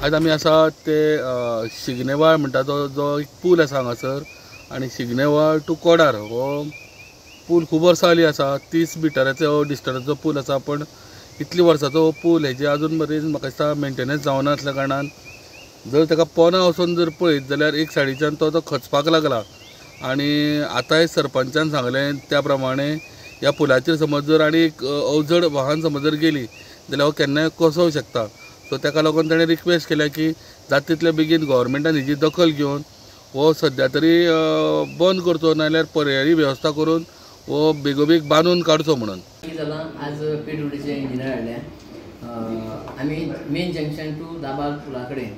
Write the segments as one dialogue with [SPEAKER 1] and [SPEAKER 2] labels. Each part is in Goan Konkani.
[SPEAKER 1] आज आमी आसा ते शिगनेवाळ म्हणटा तो जो एक पूल आसा हांगासर आनी शिगनेवाळ टू कोडार हो पूल खूब वर्सां जाली आसा. 30 मिटराचो डिस्टन्साचो पूल आसा, पण इतली वर्साचो हो पूल हेजे अजून मेरेन म्हाका दिसता मेंटेनन्स जावना आसल्या कारणान जर ताका पोना वचून जर पळयत जाल्यार एक सायडीच्यान तो तो खचपाक लागला. आनी आतांय सरपंचान सांगलें त्या प्रमाणे ह्या पुलाचेर समज जर आनी एक अवजड वाहन समज जर गेली जाल्यार हो केन्नाय कोसळूंक शकता. सो ताका लागून ताणें रिक्वेस्ट केल्या की जाता तितले बेगीन गव्हर्मेंटान हेजी दखल घेवन हो सद्या तरी बंद करचो, नाजाल्यार पर्यायी वेवस्था करून हो बेगोबेग बांदून काडचो म्हणून.
[SPEAKER 2] जालां आज पीडब्ल्यूडीचे इंजिनियर हाडल्या. आमी मेन जंक्शन टू दाबाल पुला कडेन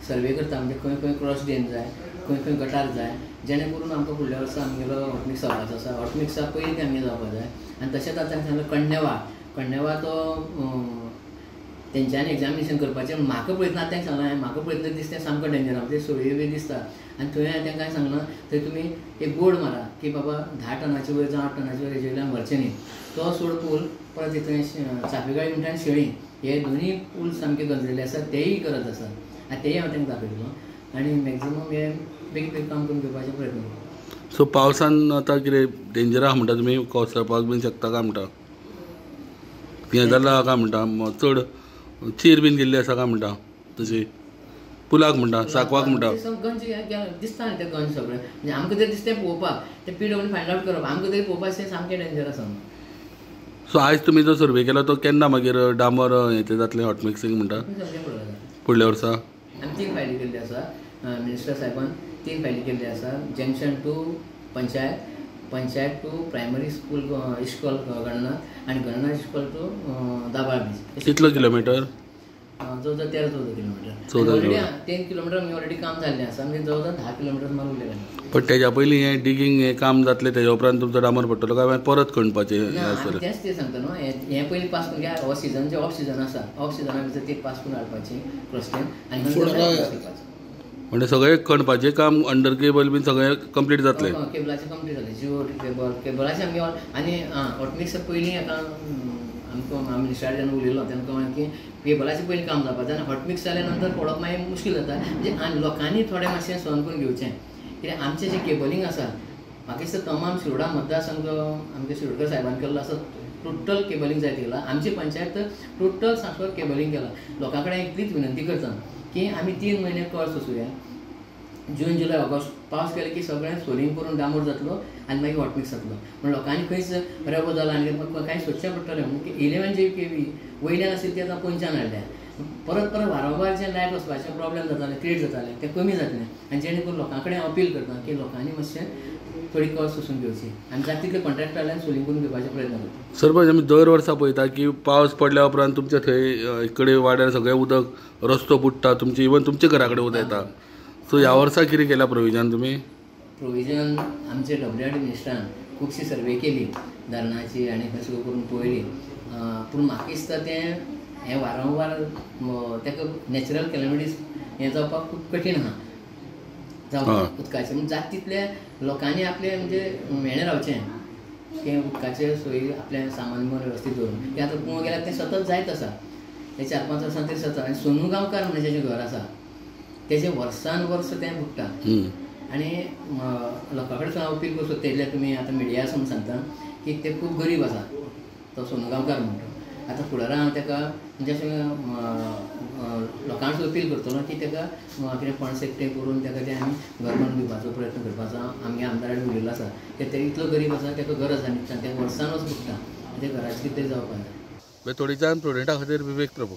[SPEAKER 2] सर्वे करता, म्हणजे खंय खंय क्रॉस ड्रेन जाय, खंय खंय गटार जाय, जेणे करून आमकां फुडल्या वर्सा आमगेलो हॉटमिक्स जावपाचो आसा. हॉटमिक्सा पयलीं तें आमगें जावपाक जाय. आनी तशेंच आतां सांगलें कण्णेवा, कण्णेवा तो तेंच्यांनी एग्जामिनेशन करपाचें. म्हाका पळयतना तांकां सांगलां, म्हाका पळयतना दिसता सामको डेंजर, म्हणजे सोळी बी दिसता. आनी थंय हांवें तांकां सांगलां थंय तुमी एक बोर्ड मारा की बाबा 10 टनाचे वयर जावं 8 टनाचे वयर हेजे वयल्यान व्हरचें न्ही. तो सोड पूल परत थंय चापेगाळी म्हणटा आनी शेळी हे दोनूय पूल सामके गंजलेले आसा, तेय गरज आसा आनी तेय हांव तांकां दाखयतलो. आनी मॅक्झिमम हे बेगीन बेगीन काम करून घेवपाचे प्रयत्न करता.
[SPEAKER 1] सो पावसान आतां कितें डेंजर आहा म्हणटा तुमी, कोसळपाक बीन शकता काय म्हणटा, हें जालां काय म्हणटा, चड चीर बीन गेल्ली आसा काय म्हणटा, तशी पुलाक म्हणटा, साकवाक म्हणटा
[SPEAKER 2] गंज दिसता न्ही ते गंज सगळें, म्हणजे आमकां तरी दिसता पळोवपाक ते पीडब्ल्यूडी फायंड आवट करप, आमकां तरी पळोवपाक तें सामकें डेंजर आसा.
[SPEAKER 1] सो आयज तुमी जो सर्वे केला तो केन्ना मागीर डांबर हें तें जातलें हॉट मिक्सिंग म्हणटा फुडल्या वर्सा?
[SPEAKER 2] आमी 3 फायली केल्ली आसा, मिनिस्टर साहेबान 3 फायली केल्ली आसा. Junction to panchayat, panchayat to primary school इश्कोल Gananath आनी गणनाथ इश्कोल टू दाबाळ बीच.
[SPEAKER 1] कितलो किलोमिटर?
[SPEAKER 2] जवळ जवळ 13-14 किलोमिटर. ऑलरेडी 10 किलोमिटर आमगे ऑलरेडी काम जाल्लें आसा, म्हणजे जवळ जवळ 10 किलोमिटर सुमार उरलेलें.
[SPEAKER 1] पण तेज्या पयलीं हें डिगींग हें काम जातलें तेज्या उपरांत तुमचो डांबर पडटलो काय मागीर परत खणपाचें?
[SPEAKER 2] तेंच तें सांगता न्हू, हें पयलीं पास करून घ्या. हो सिजन जे ऑफ सिजन आसा, ऑफ सिजना भितर ती पास करून हाडपाची क्रॉसलायन आनी
[SPEAKER 1] म्हणजे सगळें खणपाचें काम अंडर केबल बीन सगळें कंप्लीट जातलें?
[SPEAKER 2] केबलाचें कंप्लीट जालें, जिओ केबल केबलाचें आमगे आनी हॉटमिक्स पयलीं हाका आमकां मिनिस्टरा जेन्ना उलयलो तेन्ना कळ्ळें की केबलाचें पयलीं काम जावपाक जाय आनी हॉटमिक्स जाल्या नंतर पडप मागीर मुश्कील जाता. म्हणजे आनी लोकांनी थोडें मातशें सहन करून घेवचें, कित्याक आमचें जें केबलींग आसा म्हाका दिसता तमाम शिरोडा मतदारसंघ आमच्या शिरोडकर साहेबान केल्लो आसा, टोटल केबलींग जायत गेलां. आमची पंचायत टोटल सामको केबलींग केलां. लोकां कडेन इतलीच विनंती करता की आमी 3 म्हयने कळ सोंसुया, जून जुलय ऑगस्ट पावस गेले की सगळें सोलिंग करून डांबर जातलो आनी मागीर हॉटमिक्स जातलो. पूण लोकांनी खंयच रेबो जाला आनी कांय सोदचें पडटलें. म्हणून 11 जे केवी वयल्यान आशिल्ली ती आतां पोंच्यान हाडल्या. परत परत वारंवार जे लायट वचपाचे प्रॉब्लेम जाताले, क्रिएट जाताले, ते कमी जातले. आनी जेणे करून लोकां कडेन अपील करता की लोकांनी मातशें थोडी कळ सोंसून घेवची आनी जाता तितले कॉन्ट्रॅक्टराल्यान सोलिंग करून घेवपाचे प्रयत्न करता.
[SPEAKER 1] सरपंच, आमी दर वर्सा पळयता की पावस पडल्या उपरांत तुमच्या थंय इकडे वाड्यार सगळें उदक रस्तो बुडटा, तुमचे इवन तुमच्या घरा कडेन उदक येता. सो ह्या वर्सा कितें केलां प्रोविजन तुमी?
[SPEAKER 2] प्रोविजन आमचे डब्ल्यू आर डी मिनिस्टरान खुबशी सर्वे केली धरणाची आनी खंय करून पळयली, पूण म्हाका दिसता तें हें वारंवार ताका नॅचरल कॅलमिटीज हें जावपाक खूब कठीण आहा जावपाक उदकाचें. म्हण जाता तितले लोकांनी आपलें म्हणजे हेणें रावचें की उदकाचे सोयी आपलें सामान बिमान वेवस्थीत दवरून. तें आतां पळोवंक गेल्यार तें सतत जायत आसा, ते 4-5 वर्सां तरी सतत. आनी सोनू गांवकार म्हणून जेचें घर आसा तेजें वर्सान वर्स तें बुडटा. आनी लोकां कडेन हांव अपील करूं सोदता, इतल्यान तुमी आतां मिडिया आसा म्हणून सांगता की ते खूब गरीब आसा तो सोनू गांवकार म्हणटा. आतां फुडाराक हांव ताका म्हणजे अशें लोकांक अपील करतलो की ताका कितें फंड्स एकठांय करून ताका तें आमी घर बांदून दिवपाचो प्रयत्न करपाचो. आमगे आमदारा कडेन उलयल्लो आसा की ते इतलो गरीब आसा, ताका गरज आनी तें वर्सान वर्स बुडटा, ते घराचें कितें जावपाक जाय.
[SPEAKER 1] बेतोडीच्यान प्रुडंटा खातीर विवेक प्रभू.